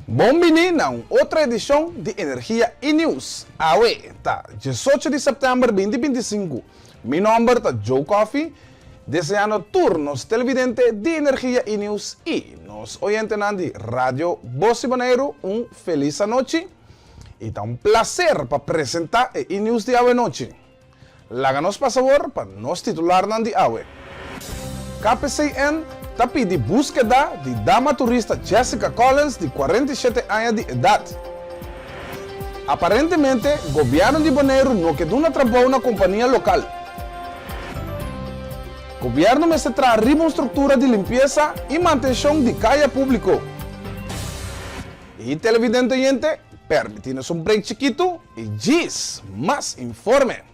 Bon bini na un otro edishon di Energia i News. Awe ta diesocho di sèptèmber binti bintisinku. Mi nòmber ta Joe Coffie, deseando tur nos televidente di Energia i News i nos oyentenan di Radio Bos di Boneiru un felis anochi i ta un plaser pa presentá e i-news di awe nochi. Laga nos pasa awor pa nos titularnan di awe. KPCN ta pidi búskeda di dama turista Jessica Collins di 47 aña di edat. Aparentemente gobièrnu di Boneiru no ke duna trabou na kompania lokal. Gobièrnu mester traha riba un struktura di limpiesa i mantenshon di kaya públiko. I televidente oyente, permití nos un break chikitu i djis mas informe.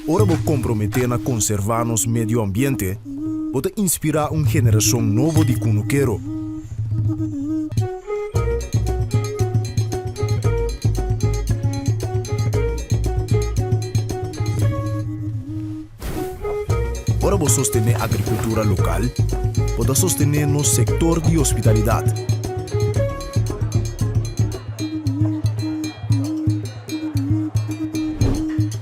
Ora bo komprometé na konservá nos medio ambiente, bo ta inspirá un generashon nobo di kunukero. Ora bo sostené agrikultura lokal, bo ta sostené nos sektor di hospitalidat.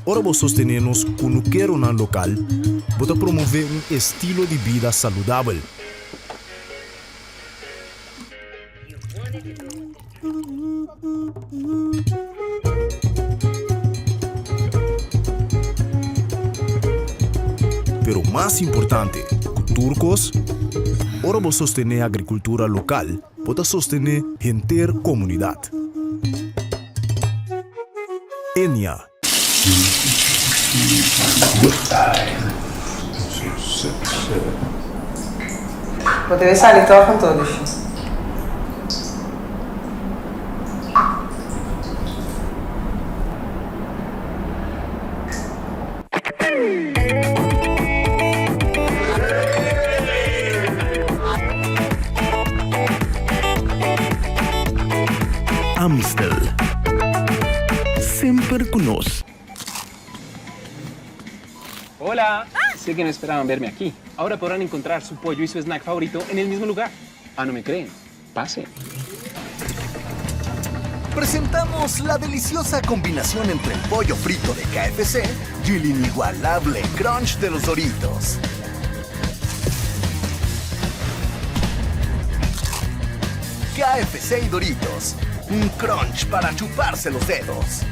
Ora bo sostené nos kunukeronan lokal, bo ta promové un estilo di bida saludabel. Pero mas importante ku tur kos, ora bo sostené agrikultura lokal, bo ta sostené henter komunidat. Enia. Bo debe sali tòg anto, Lushi. Amstel. Semper cu nos. Hola! Sé que no esperaban verme aquí. Ahora podrán encontrar su pollo y su snack favorito en el mismo lugar. Ah, no me creen? Pasen. Presentamos la deliciosa combinación entre el pollo frito de KFC y el inigualable crunch de los Doritos. KFC y Doritos, un crunch para chuparse los dedos.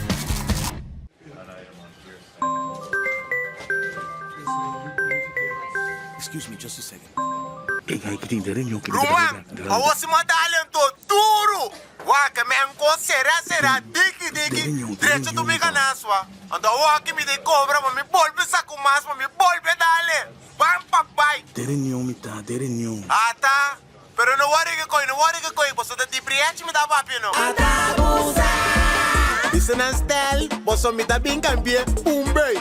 Ruman, awor si m'a dal anto duru! Wak, men kon será será, diki diki, drecha tu mi ganaswa. Anto awor aki mi ta kobra pa mi bolbe saku mas, pa mi bolbe dale. Ban pa bai. Ata, pero no wòri ke koi, no wòri ke koi, boso ta di brièchi mi ta papia no. Bisa nan stèl, boso mi ta bin kambi'é un bei.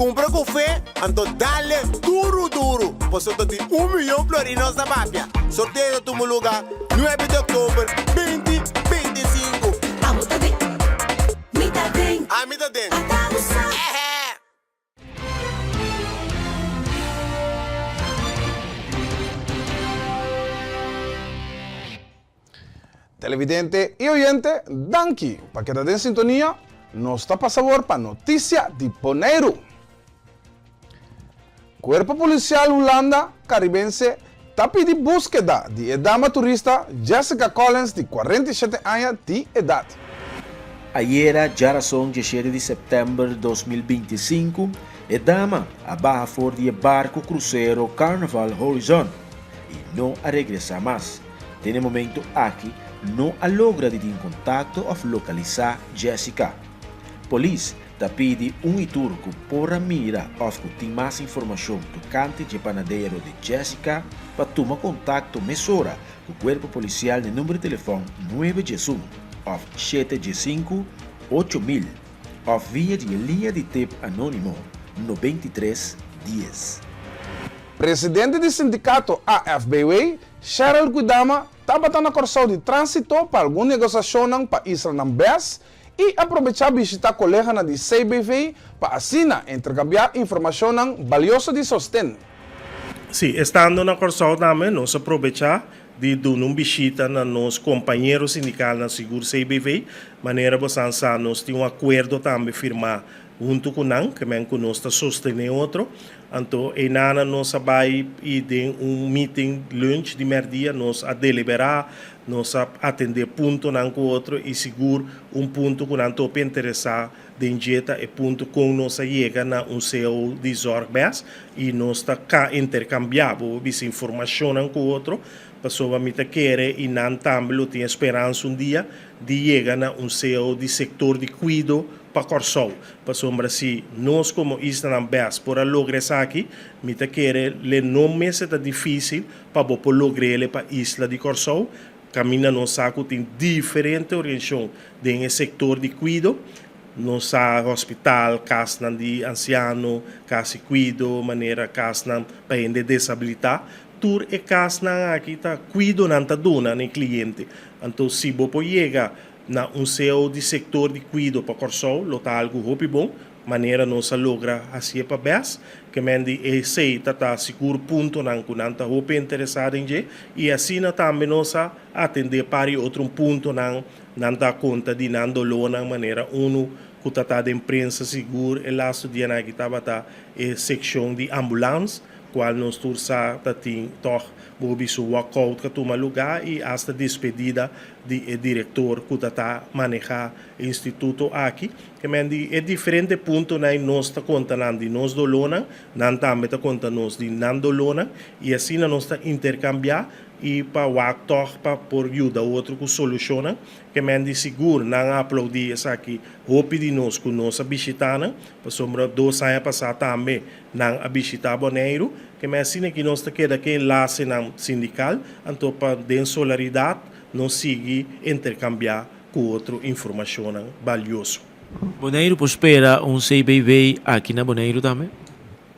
Kumpra ku fe, anto dale duru duru, boso ta tin un miyon florin nos ta papia. Sorteo ta tuma luga nuebe di oktober binti 25. Abo ta den, mi ta den. Ami ta den. Ata bo sa. Ehe. Televidente y oyente, danki pa keda den sintonia. Nos ta pasa awor pa noticia di Boneiru. Cuerpo Policial Hulanda Caribense ta pidi buskeda di e dama turista Jessica Collins di 47 aña di edad. Ayera djarason diesshete di sèptèmber 2025 e dama a baha for di e barku krusero Carnival Horizon i no a regresá mas. Den e momento aki no a logra di tin kontakto òf lokalisá Jessica. Polis ta pidi un i tur ku por a mira òf ku tin mas informashon tokante dje panadero di Jessica pa tuma kontakto mesora ku kuerpo polisial na e number di telefòn nuebe diesun òf shete diesinku 8000 òf via di e liña di tip anónimo 93 dies. Presidente di sindikato AFBW, Sheryl Guidama, tabata na Kòrsou di tránsito pa algun negosiashonnan pa islanan bes. i a probechá bishitá koleganan di CBV pa asina interkambiá informashonnan balioso di sosten. Sí, estando na Kòrsou tambe nos a probechá di duna un bishita na nos kompañero sindikalnan sigur CBV. Manera bosan sa nos tin un akuerdo tambe firmá huntu ku nan, ke men ku nos ta sostené otro. Anto einanan nos a bai i den un meeting lunch di mèrdia nos a deliberá, nos a atendé puntonan ku otro i sigur un punto ku nan topi interesá den dje ta e punto kon nos a yega na un cao di zorg bes i nos ta ka interkambiá, bo por bisa, informashonnan ku otro pasobra mi ta kere i nan tambe lo tin e speransa un dia di yega na un cao di sektor di kuido pa Kòrsou. Pasobra si nos komo islanan bes por a logra esaki, mi ta kere le no mester ta difísil pa bo por logr'ele pa isla di Kòrsou, kaminda nos sa ku tin diferente orienshon den e sektor di kuido. Nos sa hospital, kasnan di ansiano, kas di kuido, manera kasnan pa hende desabilitá. Tur e kasnan aki ta kuido nan ta duna na e kliente. Anto si bo por yega Na un ceo di sector di cuido pa Corsou lo ta algo hopi bon, manera nos a logra hacié pa bes. Ke men di esey ta ta sigur puntonan cu nan ta hopi interesa den dje y asina tambe nos a atende par y otro puntonan nan ta conta di nan dolornan manera uno cu ta ta den prensa sigur e lasto dianan aki tabata e seccion di ambulance cual nos tur sa ta tin tog bobi su walkout ka tuma lugar y hasta despedida di e direktor ku ta ta manehá e instituto aki. Ke men di e diferente puntonan nos ta konta nan di nos dolónan, nan tambe ta konta nos di nan dolónan i asina nos ta interkambiá i pa wak tòg pa por yuda otro ku solushonnan. Ke men di sigur nan a aplaudí esaki hopi di nos ku nos a bishitá nan, pasobra dos aña pasá tambe nan a bishitá Boneiru. Ke men asina ki nos ta keda ke enlasenan sindikal, anto pa den solaridat Nos sigui interkambiá ku otro informashonnan balioso. Boneiru por spera un CBV aki na Boneiru tambe?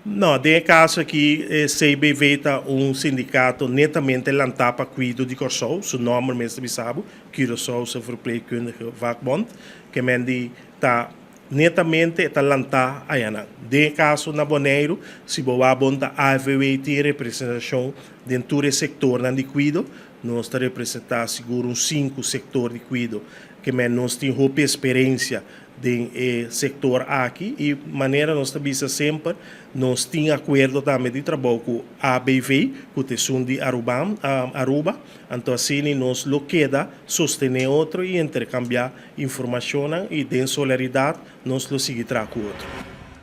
No, den e kaso aki e CBV ta un sindikato netamente lantá pa kuido di Kòrsou, su nòmber mes ta bisa bo, Curaçaose Verpleegkundige Vakbond, ke men di ta Netamente e ta lantá ayanan. Den e kaso na Boneiru, si bo wak bon ta AFVW tin representashon den tur e sektornan di kuido. Nos ta representá sigur un sinku sektor di kuido. Ke men nos tin hopi esperensia den e sektor aki i manera nos ta bisa semper, nos tin akuerdo tambe di trabou ku ABV, ku ta esun di Aruban, Aruba. Anto asina nos lo keda sostené otro i interkambiá Informashonnan i den solaridat nos lo sigui traha ku otro.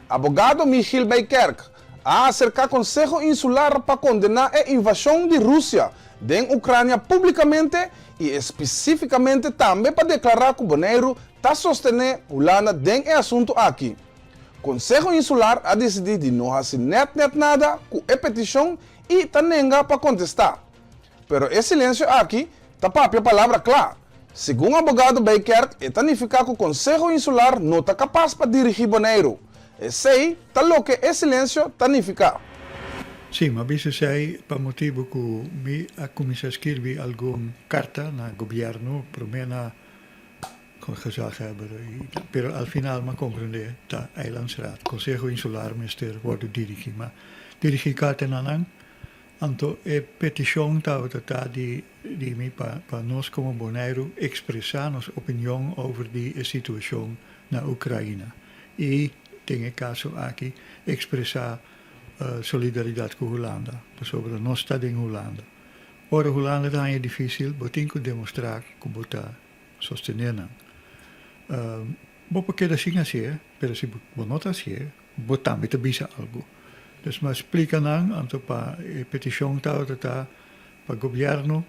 Abogado Michiel Bijkerk a aserká Konseho Insular pa kondená e invashon di Rusia den Ukrania públikamente i espesífikamente tambe pa deklará ku Boneiru ta sostené Hulanda den e asuntu aki. Konseho Insular a disidí di no hasi nèt nèt nada ku e petishon i ta nenga pa kontestá. Pero e silensio aki ta papia palabra kla. Segun abogado Bijkerk e ta nifiká ku Konseho Insular no ta kapas pa dirigí Boneiru. Esei ta loke e silensio ta nifiká. Sí, m'a bisa esei pa motibu ku mi a kuminsá skirbi algun karta na gobièrnu, promé na gezaghebber, pero al final m'a komprendé ta Eilandsraad, Konseho Insular mester wòrdu dirigí. M'a dirigí karta na nan. Anto e petishon tabata ta di di mi pa pa nos komo Boneiru ekspresá nos opinion over di e situashon na Ukraina i den e kaso aki ekspresá solidaridat ku Hulanda pasobra nos ta den Hulanda. Ora Hulanda ta haña difísil bo tin ku demostrá ku bo ta sostené nan. Bo por keda sin hasié pero si bo no ta hasié Bo tambe ta bisa algu. Dus mi a splika nan, anto pa e petishon tabata ta pa gobièrnu,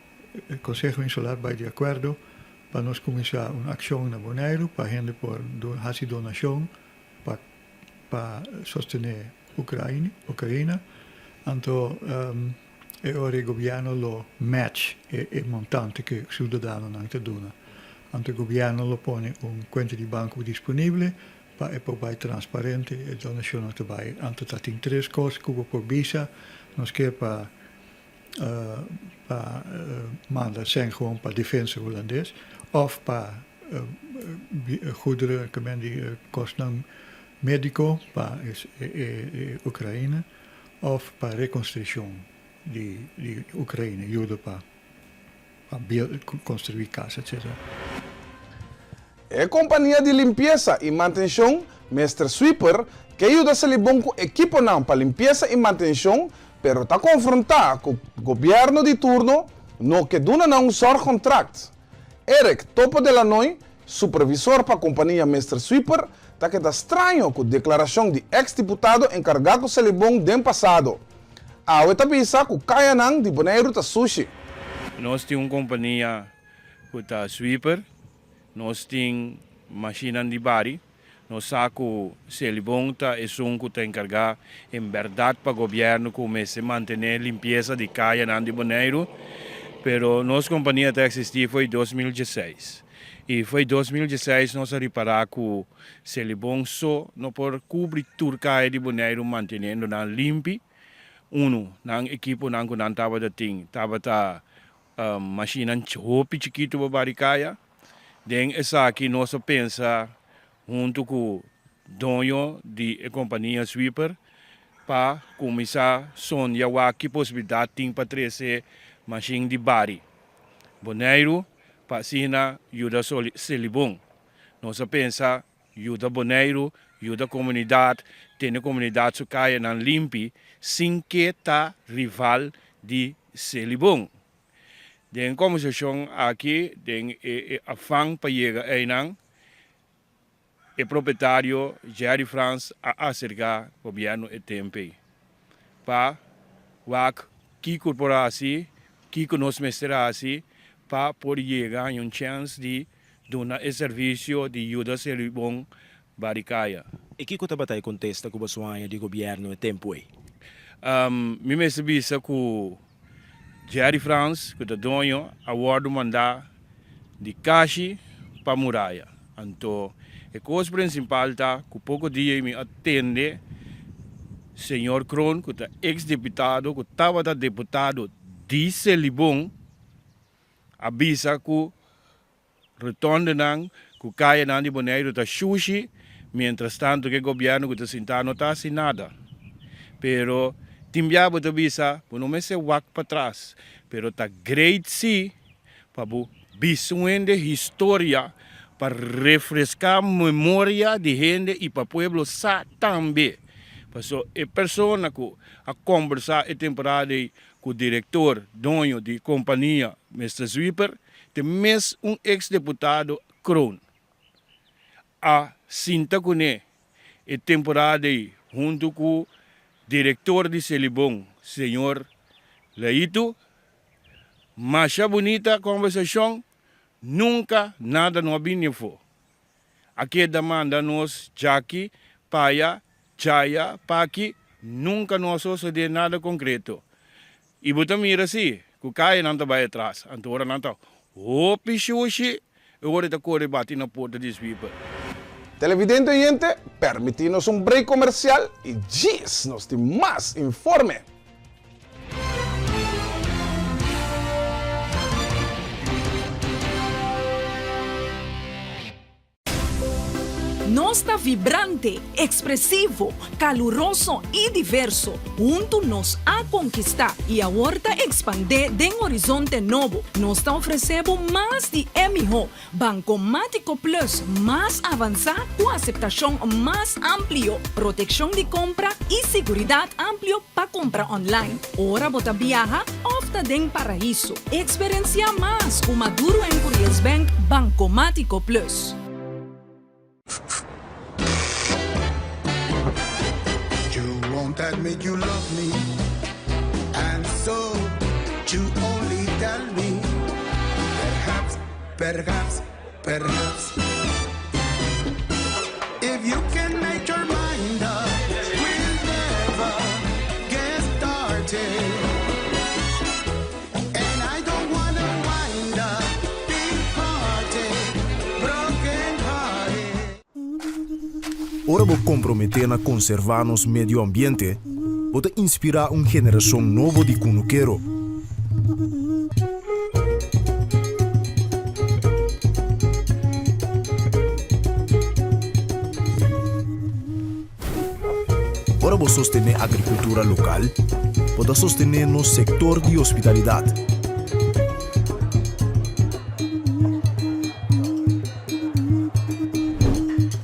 e Konseho Insular bai di akuerdo pa nos kuminsá un akshon na Boneiru pa hende por hasi donashon pa pa sostené Ukraina, Ukraina. Anto e ora e gobièrnu lo match e e montante ku siudadanonan ta duna. Anto e gobièrnu lo pone un kuenta di banko disponible Pa e por bai transparente e donashonnan ta bai. Anto ta tin tres kos ku bo por bisa, nos ke pa pa manda sèn gewoon pa defensa hulandes òf pa Goederen, ke men di kosnan médiko pa e Ukraina òf pa rekonstrukshon di Ukraina, yuda pa konstruí kas etsetera. E kompania di limpiesa i mantenshon Mester Sweeper ke yuda Selibon ku ekiponan pa limpiesa i mantenshon pero ta konfrontá ku gobièrnu di turno no ke duna nan un zorgcontract. Eric Topo de Lanoy, supervisor pa kompania Mester Sweeper, ta keda straño ku deklarashon di eks diputado enkargá ku Selibon den pasado. Awe ta bisa ku kayanan di Boneiru ta sushi. Nos tin un kompania ku ta sweeper, nos tin mashinnan di bari. Nos sa ku Selibon ta esun ku ta enkargá en bèrdat pa gobièrnu ku mester mantené limpiesa di kayanan di Boneiru, pero nos kompania ta eksistí fo'i 2016 i fo'i 2016 nos a ripará ku Selibon so no por kubri tur kaya di Boneiru manteniendo nan limpi. Unu, nan ekiponan ku nan tabata tin tabata mashinnan hopi chikitu pa bari kaya. Den esaki nos a pensa huntu ku doño di e kompania Sweeper pa kuminsá sondia wak ki posibilidat tin pa trese mashin di bari Boneiru pa asina yuda Selibon. Nos a pensa yuda Boneiru, yuda komunidat, tene komunidat su kayanan limpi sin ke ta rival di Selibon. Den e kombersashon aki, den e afan pa yega einan, e propietario Jerry Frans a aserká gobièrnu e tempu ei pa wak kiko por hasi, kiko nos mester hasi pa por yega haña un chèns di duna e servisio di yuda Selibon Barikaya. I kiko tabata e kontesta ku boso haña di gobièrnu e tempu ei? Mi mester bisa ku Jerry Frans, ku ta doño, a wòrdu mandá di kashi pa muraya. Anto e kos prinsipal ta ku poko dia ei mi a tende señor Kroon, ku ta eks diputado, ku tabata diputado di Selibon, a bisa ku Rotondenan ku kayanan di Boneiru ta shushi, mientras tanto ku e gobièrnu ku ta sintá no ta hasi nada. Pero tin bia bo ta bisa bo no mester wak patras, pero ta great si pa bo bisa un hende historia pa refreská memoria di hende i pa pueblo sa tambe. Paso e persona ku a kombersá e temporada ei ku direktor, doño di kompania Mister Zwieper, Te mes un ex deputado Kroon a sinta kuné e temporada ei huntu ku direktor di Selibon señor Leito. Masha bunita kombersashon, nunka nada no a bini afó. A keda manda nos djaki paya, djaya, paki, nunka no a sosodé nada konkreto. I bo ta mira si, ku kayanan ta bai atras. Anto ora nan ta hopi shushi, e ora e ta kore bati na porta di sweeper. Televidente oyente, permití nos un break komersial i djis nos tin mas informe. Nos ta vibrante, ekspresivo, kaluroso i diverso. Huntu nos a konkistá i awor ta ekspandé den horizonte nobo. Nos ta ofresé bo mas di e mihó Bankomátiko Plus mas avansá ku aseptashon mas amplio, protekshon di kompra i siguridat amplio pa kompra online ora bo ta biaha òf ta den paraiso. Eksperensiá mas ku Maduro en Curiels Bank Bankomátiko Plus. You won't admit you love me And so you only tell me Perhaps, perhaps, perhaps If you can make your mind up We'll never get started And I don't wanna wind up Big party, broken hearted Ora bo komprometé na konservá nos medio ambiente, bo ta inspirá un generashon nobo di kunukero. Ora bo sostené agrikultura lokal, bo ta sostené nos sektor di hospitalidat.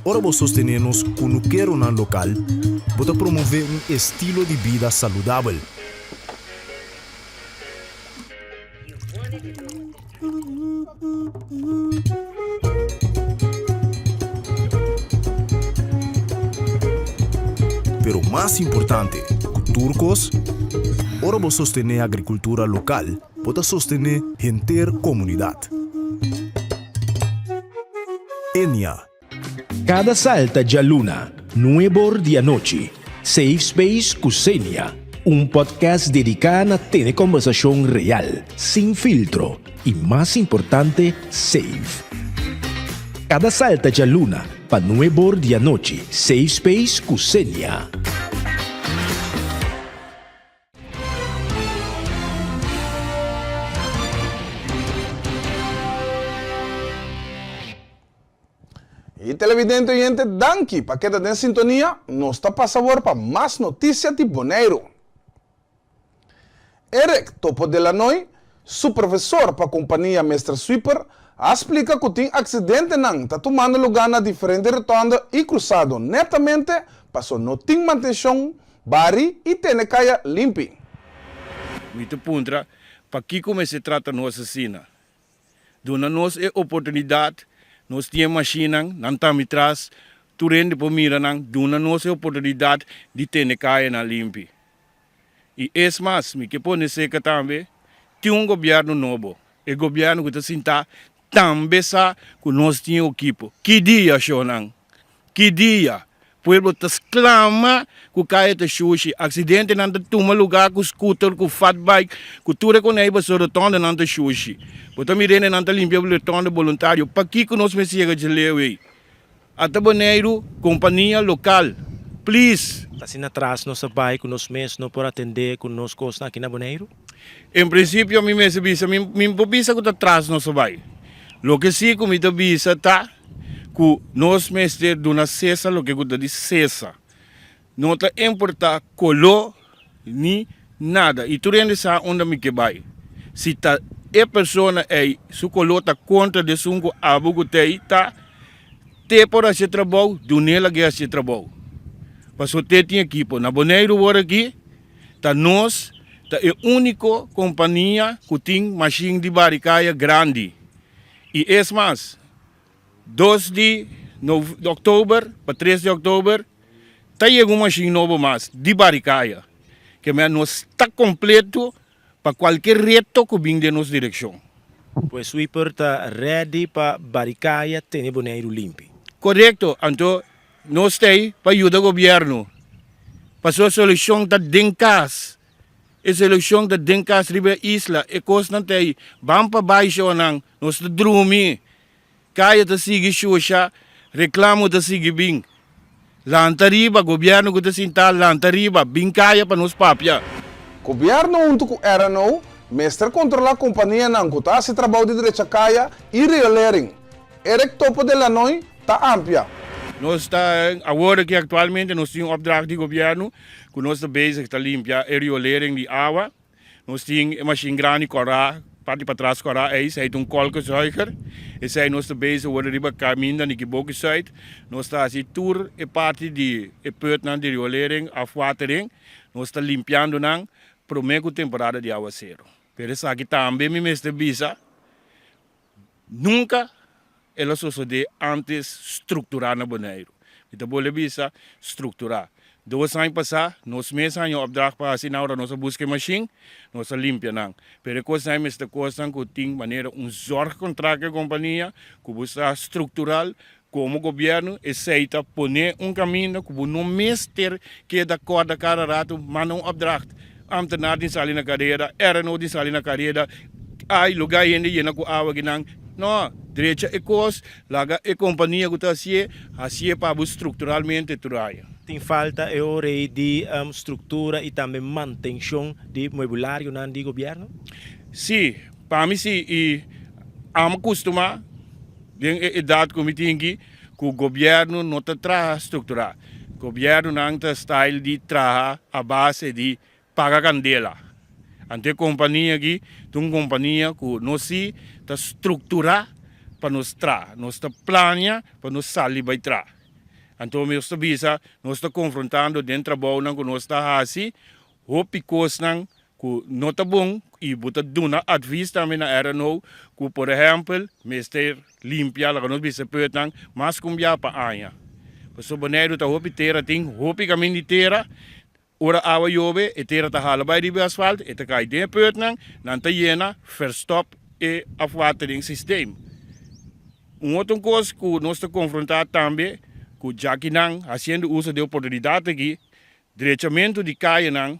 Ora bo sostené nos kunukeronan lokal, bo ta promové un estilo di bida saludabel. Pero mas importante ku tur kos, ora bo sostené agrikultura lokal, bo ta sostené henter komunidat. Enia. Kada salta djaluna, nuebor di anochi, Safe Space ku Xenia, un podcast dediká na tene kòmbersashon real, sin filtro i mas importante, safe. Kada salta djaluna pa nuebor di anochi, Safe Space ku Xenia. Y televidente oyente danki pa keda den sintonia, nos ta pasa awor pa mas noticia di Boneiru. Eric Topo Delanoy, supervisor pa compania Mester Sweeper, a splica cu tin accidentenan ta tumando lugar na diferente rotonde y cruzado netamente paso no tin mantencion, bari y tene caya limpi. Mi ta puntra, Pakiko mester trata nos asina? Duna nos e oportunidat, nos tin e mashinnan, nan ta mi tras, tur hende por mira nan, duna nos e oportunidat di tene kayanan limpi. I es mas, mi ke pone seka tambe, tin un gobièrnu nobo, e gobièrnu ku ta sintá tambe sa ku nos tin e okipo. Ki dia, shownan? Ki dia? Pueblo ta sklama ku kaya ta shushi, aksidentenan ta tuma lugá ku skuter, ku fatbike, ku tur e konei pasobra rotondanan ta shushi. Bo ta mira hende nan ta limpia rotonda boluntario. Pakiko nos mester yega dje leu ei? Ata Boneiru, kompania lokal, please! Ta asina tras nos a bai ku nos mes no por atendé ku nos kosnan aki na Boneiru? En prinsipio mi mester bisa, mi mi por bisa ku ta tras nos a bai. Loke si ku mi ta bisa ta ku nos mester duna Cesar loke ku ta di Cesar. No ta importá koló ni nada. I tur hende sa unda mi ke bai. Si ta e persona ei su koló ta kontra di esun ku abo ku ta ei ta, te por hasi e trabou, dun'é lag'é hasi e trabou. Pasobra te tin ekipo. Na Boneiru wor aki ta nos ta e úniko kompania ku tin mashin di bari kaya grandi. I es mas, dos di òktober pa tres di òktober ta yega un mashin nobo mas di barikaya. Ke mea nos ta kompleto pa kualke reto ku bin den nos direkshon. Pues Sweeper ta ready pa barikaya tene Boneiru limpi. Korekto, anto nos ta ei pa yuda gobièrnu pasobra solushon ta den kas. E solushon ta den kas riba e isla, e kosnan ta ei. Ban pa bai shownan, nos ta drumi. Kaya ta sigui shusha, reklamo ta sigui bin. Lanta riba, gobièrnu ku ta sintá, lanta riba, bin kaya pa nos papia. Gobièrnu huntu ku RNO mester kontrolá kompanianan ku ta hasi trabou di drecha kaya i riolering. Eric Topo de Lanoy ta amplia. Nos ta awor aki aktualmente nos tin un opdracht di gobièrnu ku nos ta bezig ta limpia e riolering di awa. Nos tin e mashin grandi kòrá, parti patras kòrá ei, esei ta un kolkezuiger. Esei nos ta bezig awor riba kaminda Nikiboki Zuid. Nos ta hasi tur e parti di e putnan di riolering, afwatering, nos ta limpiando nan promé ku temporada di awaseru. Pero esaki tambe mi mester bisa. Nunka el a sosodé ántes strukturá na Boneiru. Mi ta bolbe bisa strukturá. Dos aña pasá nos mes a haña opdracht pa hasi nan ora nos a buska e mashin, nos a limpia nan. Pero e kosnan ei mester kosnan ku tin manera un zorgkontrakt ku e kompania ku bo sa struktural komo gobièrnu esei ta pone un kaminda ku bo no mester keda kòrda kada ratu manda un opdracht. Ambtenaar tin sali na kareda, RNO tin sali na kareda, ay lugá hende yena ku awa kinan. No, drecha e kos, laga e kompania ku ta hasié, hasié pa bo strukturalmente tur aña. Tin falta e ora ei di struktura i tambe mantenshon di muebularionan di gobièrnu? Sí, pa mi sí, i amo kustumá den e edat ku mi tin aki ku gobièrnu no ta traha strukturá. Gobièrnunan ta style di traha a base di paga kandela. Anto e kompania aki ta un kompania ku nos si ta strukturá pa nos traha. Nos ta plania pa nos sali bai traha. Anto nos ta bisa nos ta konfrontando den trabounan ku nos ta hasi hopi kosnan ku no ta bon i bo ta duna advis tambe na RNO ku por ehèmpel mester limpia laga nos bisa putnan mas ku un bia pa aña. Pasobra Boneiru ta hopi tera tin hopi kamin di tera ora awa yobe e tera ta hala bai riba e asfalt e ta kai den e putnan nan ta yena verstop e afwatering systeem. Un otro kos ku nos ta konfrontá tambe ku djakinan hasiendo uso di e oportunidat aki drechamentu di kayanan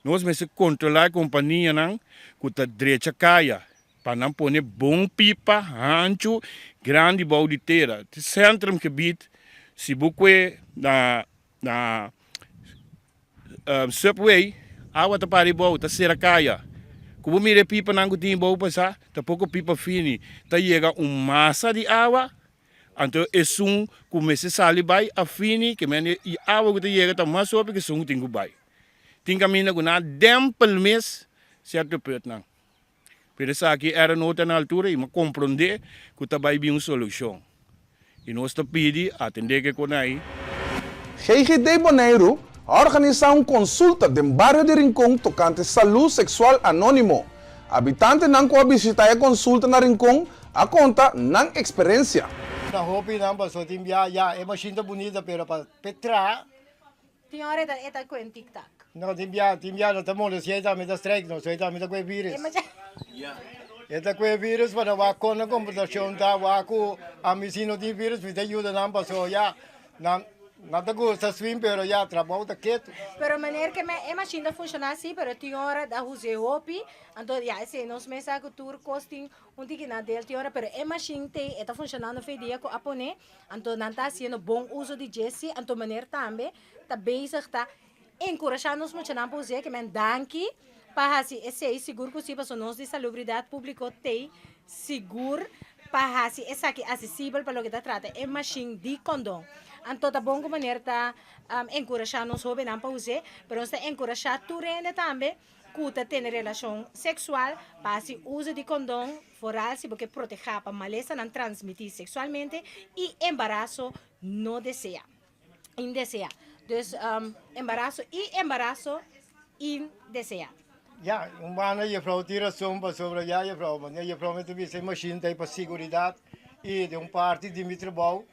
Nos mester kontrolá e kompanianan ku ta drecha kaya pa nan pone bon pipa hanchu grandi bou di tera. Te centrumgebied si bo kue na na subway awa ta para bou ta sera kaya. Ku bo mira e pipanan ku tin bou pasá ta poko pipa fini ta yega un masa di awa anto esun ku mester sali bai a fini ke mende i awa ku ta yega ta mas hopi ku esun ku tin ku bai. Tin kaminda ku nan a dempel mes sierto putnan. Pero esaki era no ta na altura i mi a komprondé ku ta bai bin un solushon. I nos ta pidi atendé ke kon ai. GGD Boneiru a organisá un konsulta den bario di Rincon tokante salú seksual anónimo. Abitantenan ku a bishitá e konsulta na Rincon a konta nan eksperensia. Na hopi nan pasó tin bia ya e mashin ta bunita pero pa traha Tin ora e ta e ta ku en tik tak. No, tin bia, tin bia no ta molestia e tambe ta strijk nos, e tambe ta ku e virus. E ta ku e virus pa no wak kon na komputashon ta wak ku ami si no tin virus mi ta yuda nan paso ya nan nan ta gusta swim pero ya trabou ta ketu. Pero meneer ke e mashin ta funshoná si pero tin ora ta hus'é hopi anto ya esei nos mes sa ku tur kos tin un tiki na del tin ora pero e mashin t'ei e ta funshonando fe dia ku a pone Anto nan ta hasiendo bon uso di dje si, anto meneer tambe ta bezig ta enkurashá nos muchanan pa us'é, ke men danki pa hasi esei, sigur ku si, pasobra nos di Salubridat Públiko t'ei sigur pa hasi esaki asesibel pa loke ta trata e mashin di kondon. Anto ta bon ku meneer ta enkurashá nos hóbennan pa us'é, pero nos ta enkurashá tur hende tambe ku ta tene relashon seksual pa hasi uso di kondon, foral si bo ke protehá pa malesanan transmití seksualmente i embaraso no deseá, indeseá. Dus embaraso i embaraso indeseá. Ya, un banda jefrouw tin rason pasobra ya jefrouw, manera jefrouw mi ta bisa e mashin ta ei pa siguridat i den un parti di mi trabou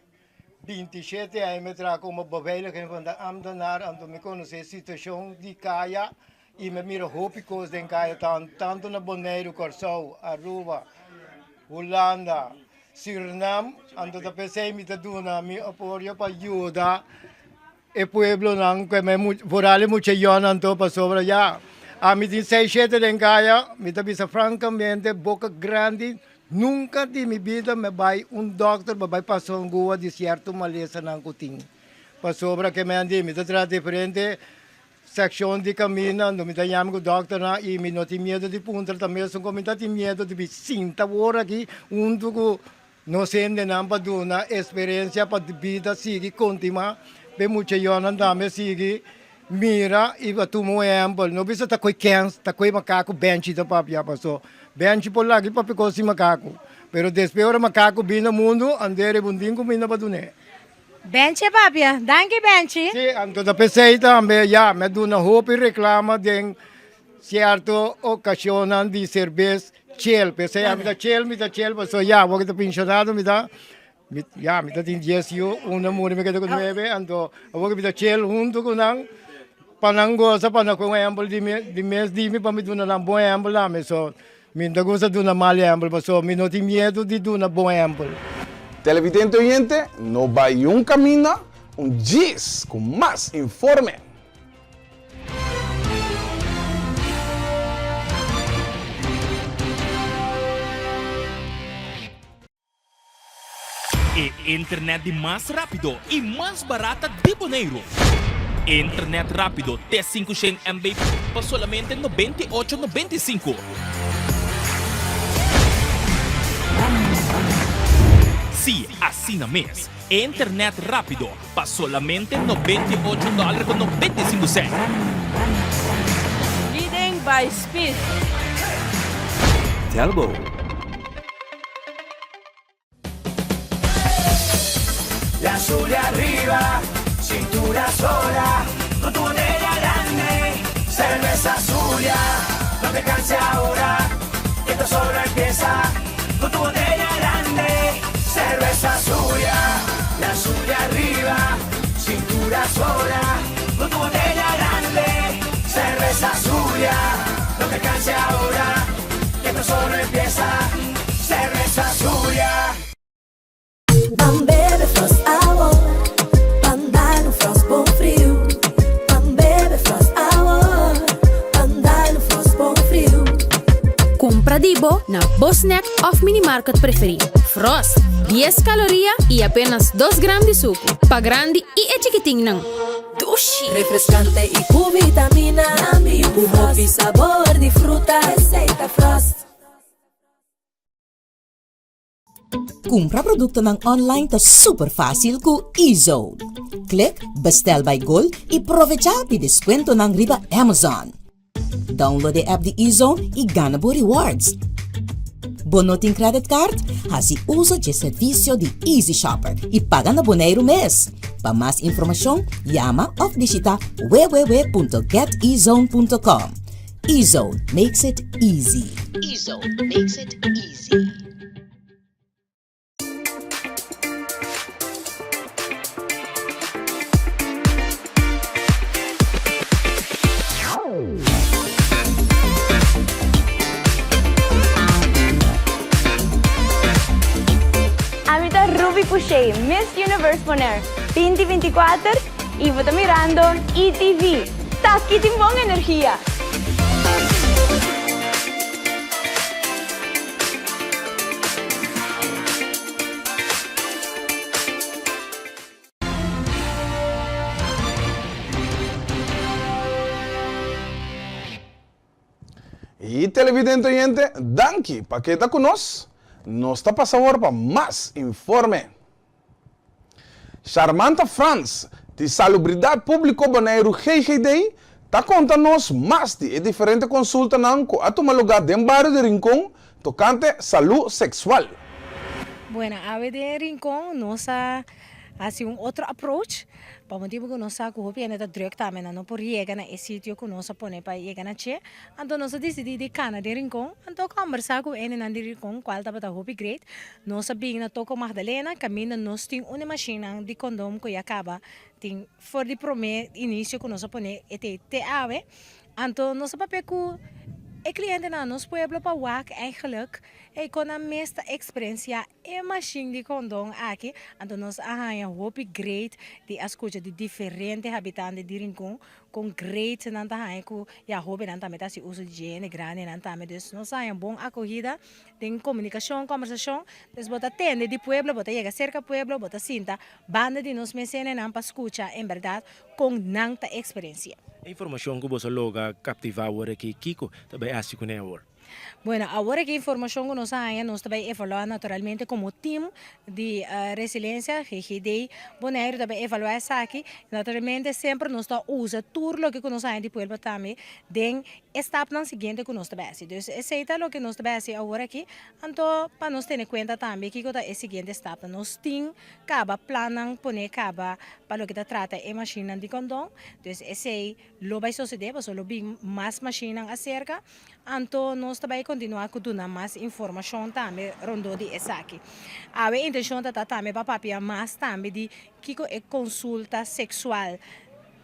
27 aña mi a traha komo beveiliging van de ambtenaar, anto mi konosé situashon di kaya i mi a mira hopi kos den kaya tantu na Boneiru, Kòrsou, Aruba, Hulanda, Surinam, anto ta p'esei mi ta duna mi apoyo pa yuda e pueblonan ku e foral e mucha yònan anto pasobra ya ami tin seis shete den kaya mi ta bisa frankamente boka grandi nunka di mi bida mi a bai un dòkter pa bai pasa un gua di sierto malesanan ku tin pasobra ke mi a di mi ta traha diferente sekshon di kaminda anto mi ta yama ku dòkternan i mi no tin miedu di puntra ta mesun ku mi ta tin miedu di bi sinta wor aki huntu ku Nos hendenan pa duna esperencia pa bida sigui kontinuá, p'e mucha yonan tambe sigui mira i pa tuma un ehèmpel. No bisa ta koe kèns, ta koe makaku bènchi ta papia paso bènchi por laga i papia kos di makaku, pero despues ora makaku bin na mundu ande riba un tin kuminda pa dun'é. Bènchi a papia. Danki bènchi. Sí, anto ta p'esei tambe ya mi a duna hopi reklama den Cierto ocasionnan di serbes chel, p'esei ami ta chel, mi ta chel, pasobra ya awor ki ta pensionado mi ta, ya mi ta tin dies yu, un a muri mi keda ku nuebe, anto awor ki mi ta chel hunto ku nan pa nan gosa, pa nan kohe un ehempel di mi, di mes di mi pa mi duna nan bon ehempel tambe, so mi no ta gusta duna mal ehempel pasobra mi no tin miedu di duna bon ehempel. Televidente oyente, no bai un caminda, un djis cu mas informe. E internet di mas rápido i mas barata di Boneiru. Internet rápido te 500 MB pa solamente 98 95. Sí, asina mes. Internet rápido pa solamente 98 dòler ku 95 sènt. Leading by speed. Telbo. La Zulia arriba, cintura sola, con tu botella grande, cerveza Zulia, no te canses ahora, que esto solo empieza, con tu botella grande, cerveza Zulia, la Zulia arriba, cintura sola, con tu botella grande, cerveza Zulia, no te canses ahora, que esto solo empieza, cerveza Zulia. Ban bebe Frost awor, ban dal un Frost bon friu. Ban bebe Frost awor, ban dal un Frost bon friu. Kumpra di bo na bo snack òf minimarket preferí. Frost, dies kaloria i apenas dos gram di suku. Pa grandi i e chikitinnan. Dushi! Refreskante i ku vitamina. Ku hopi sabor di fruta. Esei ta Frost. Kumpra produktonan online ta super fásil ku eZone. Klik Bestel by Gold i provechá di deskuentonan riba Amazon. Download e app di eZone i gana bo rewards. Bo no tin credit card? Hasi uso dje servisio di Easy Shopper i paga na Boneiru mes. Pa mas informashon, yama òf bishita www.getezone.com. eZone makes it easy. eZone makes it easy. Ami ta Ruby Pouchet, Miss Universe Bonaire 2024 y bo ta mirando ETV. T'aki tin bon energia! Y televidente oyente, danki pa keda cu nos. Nos ta pasa awor pa mas informe. Sharmanta Frans di Salubridat Públiko Boneiru GGD ta konta nos mas di e diferente konsultanan ku a tuma lugá den bario di Rincon tokante salú seksual. Bueno, awe den Rincon nos a hasi un otro approach pa motibu ku nos sa ku hopi hende ta drùk tambe, nan no por yega na e sitio ku nos a pone pa yega na dje. Anto nos a disidí di kana den Rincon, anto kòmbersá ku hendenan di Rincon kual tabata hopi great. Nos a bin na Toko Magdalena kaminda nos tin un e mashinnan di kondom ku ya kaba tin for di promé inisio ku nos a pone e te te awe. Anto nos a papia ku e klientenan na nos pueblo pa wak eigenlijk ey kon nan mes ta eksperensiá e mashin di kondon aki. Anto nos a haña hopi great di a skucha di diferente habitante di Rincon kon great nan ta haña ku ya hóbennan tambe ta hasi uso di dje, hende grandinan tambe. Dus nos a haña bon akohida. Den komunikashon, kòmbersashon, dus bo ta tende di pueblo, bo ta yega serka pueblo, bo ta sinta banda di nos mes hendenan pa skucha en bèrdat kon nan ta eksperensi'é. E informashon ku boso logra kaptivá awor aki, kiko ta bai hasi kuné awor? Bueno, awor aki informashon ku nos a haña, nos ta bai evaluá naturalmente komo tim di Resilensia, GGD, Boneiru ta bai evaluá esaki. Naturalmente semper nos ta usa tur loke ku nos a haña di pueblo tambe den E stapnan siguiente ku nos ta bai hasi. Dus esei ta loke nos ta bai hasi awor aki. Anto pa nos tene kuenta tambe kiko ta e siguiente stapnan. Nos tin kaba plannan pone kaba pa loke ta trata e mashinnan di kondon. Dus esei lo bai sosode pasobra lo bin mas mashinnan aserka. Anto nos ta bai kontinua ku duna mas informashon tambe rondó di esaki. Awe intenshon ta ta tambe pa papia mas tambe di kiko e konsulta seksual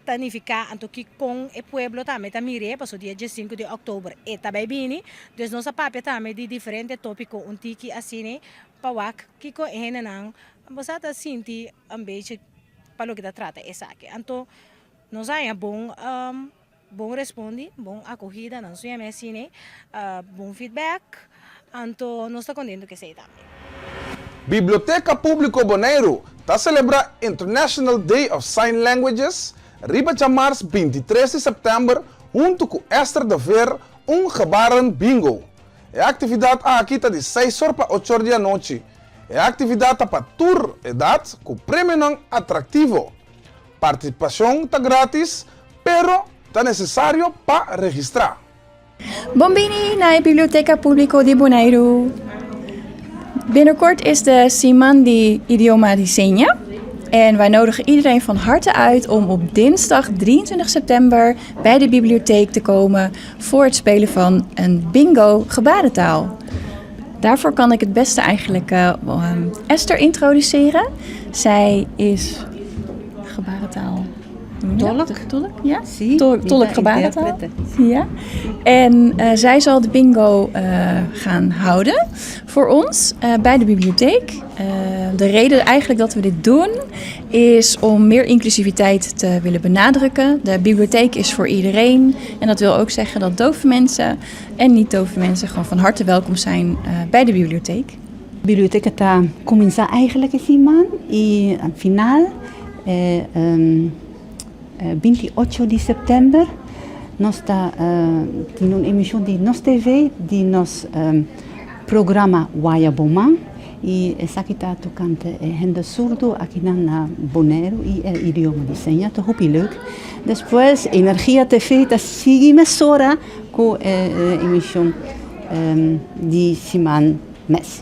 Ta nifiká anto ki kon e pueblo tambe ta mir'é, paso dia diesinku di òktober e ta bai bini. Dus nos a papia tambe di diferente tópiko un tiki asina pa wak kiko e hendenan bo sa ta sinti un bechi pa loke ta trata esaki. Anto nos a haña bon bon respondi, bon akohida, nan su yama asina, bon feedback. Anto nos ta contento cu esey tambe. Biblioteka Públiko Boneiru ta selebrá International Day of Sign Languages riba djamars 23 di sèptèmber huntu ku Esther de Veer un gebaren bingo. E aktividat aki ta di seis or pa ocho or di anochi. E aktividat ta pa tur edat ku premionan atraktivo. Partisipashon ta grátis, pero ta nesesario pa registrá. Bon bini na e Biblioteka Públiko di Boneiru. Binnenkort is de Siman di Idioma di Seña. En wij nodigen iedereen van harte uit om op dinsdag 23 september bij de bibliotheek te komen voor het spelen van een bingo gebarentaal. Daarvoor kan ik het beste eigenlijk eh, Esther introduceren. Zij is gebarentaal. Tolk. Tolk, ja? Tolk, tolk gebarentaal. Ja. En eh, zij zal de bingo eh, gaan houden voor ons eh, bij de bibliotheek. De reden eigenlijk dat we dit doen is om meer inclusiviteit te willen benadrukken. De bibliotheek is voor iedereen. En dat wil ook zeggen dat dove mensen en niet-dove mensen gewoon van harte welkom zijn bij de bibliotheek. Biblioteka ta kuminsá eigenlijk e siman i al final e 28 di sèptèmber nos ta tin un emishon di nos TV di nos programa Waya Bo Man i esaki ta tokante e hende surdu akinan na Boneiru i e idioma di seña ta hopi leuk. Despues Energia TV ta sigui mesora ku e emishon di siman mes.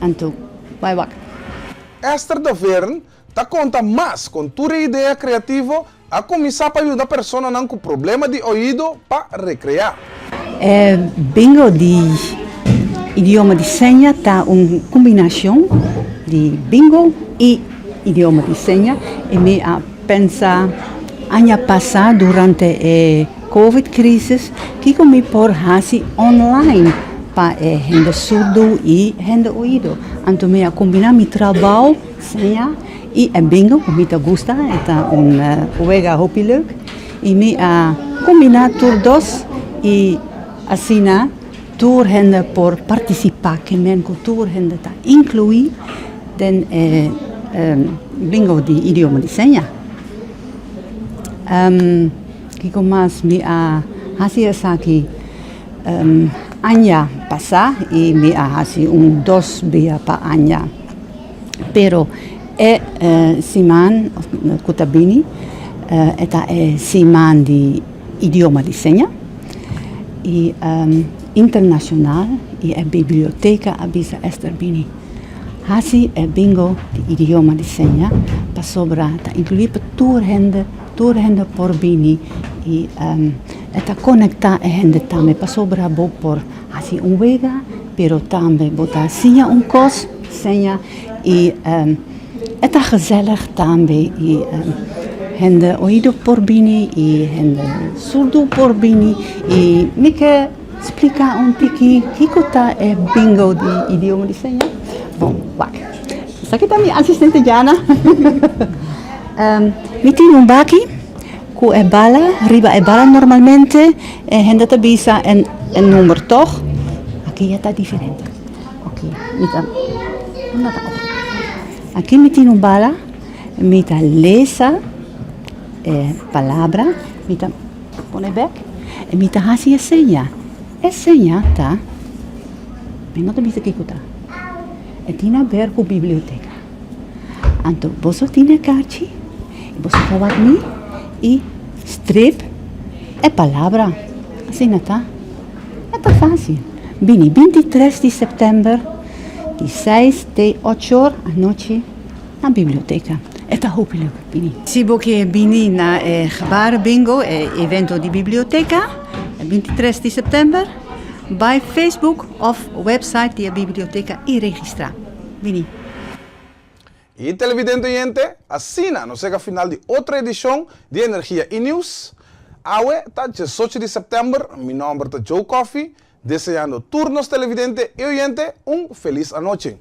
Anto bai wak. Esther Davern ta konta mas kon tur e idea kreativo a kuminsá pa yuda personanan ku problema di oido pa rekreá. E bingo di idioma di seña ta un kombinashon di bingo i idioma di seña i mi a pensa aña pasá durante e Covid crisis, kiko mi por hasi online pa e hende surdu i hende oido? Anto mi a kombiná mi trabou seña i e bingo ku mi ta gusta, e ta un wega hopi leuk, i mi a kombiná tur dos i asina tur hende por partisipá, ke men ku tur hende ta inkluí den e bingo di idioma di seña. Kiko mas mi a hasi esaki aña pasá i mi a hasi un dos bia pa aña. Pero e siman ku ta bini e ta e siman di idioma di seña i internashonal i e biblioteka a bisa Esther bini hasi e bingo di idioma di seña pasobra ta inkluí pa tur hende. Tur hende por bini i e ta konektá e hende tambe pasobra bo por hasi un wega pero tambe bo ta siña un kos seña i e ta gezellig tambe i hende oido por bini i hende surdu por bini i mi ke splika un tiki kiko ta e bingo di idioma di seña. Bon wak esaki ta mi asistente Jana. Mi tin un baki ku e bala, riba e bala normalmente e hende ta bisa e number tòg, aki ya ta diferente. Oke, mi ta unda ta Aki mi tin un bala, mi ta lesa e palabra, mi ta pone bèk i mi ta hasi e seña. E seña ta, mi no ta bisa kiko ta, e tin aber ku biblioteka. Anto boso tin e karchi i boso ta wak mi i strip e palabra. Asina ta. E ta fásil. Bini 23 di sèptèmber di seis te ocho or anochi na biblioteka. E ta hopi leuk. Bini. Si bo ke bini na e gebarenbingo, e evento di biblioteka, e 23 di sèptèmber, bai Facebook òf wèpsait di e biblioteka i registrá. Bini. Y televidente oyente, asina nos yega final di otro edicion di Energia y Nieuws. Awe ta 18 di september, mi nomber ta Joe Coffie, deseando tur nos televidente y oyente un feliz anochi.